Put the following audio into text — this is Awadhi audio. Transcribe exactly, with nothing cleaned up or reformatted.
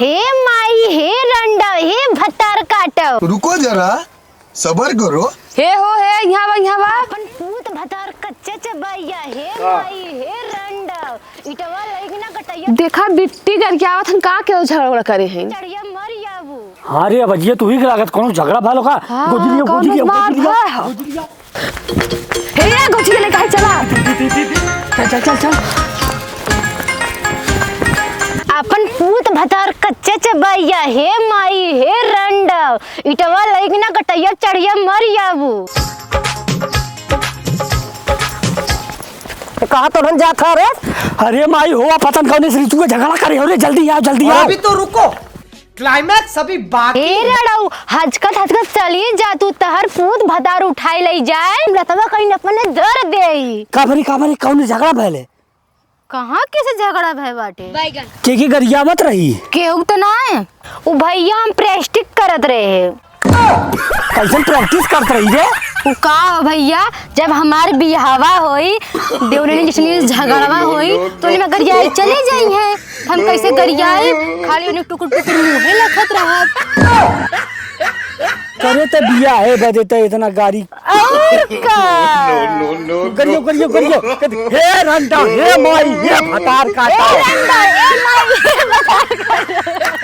हे माई, हे रंडा, हे भतार काटो। रुको जरा, सबर करो। हे हो, हे, यहाँ बा, यहाँ बा। अपन पूत भतार कच्चे चबाइया, हे माई, हे रंडा, इटवा लइक ना कटैया। देखा, बिट्टी गरियावत हन, का केहू झगड़ा करे हैं? चढ़िया मर जाबू। हाँ रे, अब अजिया तू ही के लागत, कौनो झगड़ा भलो का? हाँ, गोदी लिया, कौनो गोदी लिया, बात गोदी लिया, है? गोदी लिया। हे, गोदी के लेके चला। चल, चल, चल, चल। अपन पूत भतार कच्चे चबाइया, हे माई, हे रंडा, इटवा लइक ना कटैया चढ़िया मर जाबू। ए, कहाँ तो हम जात ह रे? अरे माई हो, पता न कौने से रितु के झगड़ा करे हो रे, जल्दी आओ, जल्दी अरे आओ। अभी तो रुको, climax अभी बाकी हे है। रड़ऊ, हचकत हचकत चली जा तू, तहर पूत भतार उठाई लई जाए, लतवा कहीं अपने दर देई। का भरी, का भरी, कौने झगड़ा भले? कहाँ केसे झगड़ा भय बाटे? के के गरियावत रही? केहू त नाय। उ भैया हम practice करत रहे। कैसन practice करत रही रे? उ का हो भैया, जब हमार बियाहवा होई, देवरानी जैसनी झगड़वा होई, तो ओने में गरियाई चले जाई है। हम कैसे गरियाई? खाली ओने टुकुर टुकुर मुँहे लखत रहब। करे त बियाहे बदे त इतना गारी। और का? करियो, करियो, करियो। हे रंडा, हे माई, हे भतार काटा। ए रंडा, ए माई, हे भतार काटा।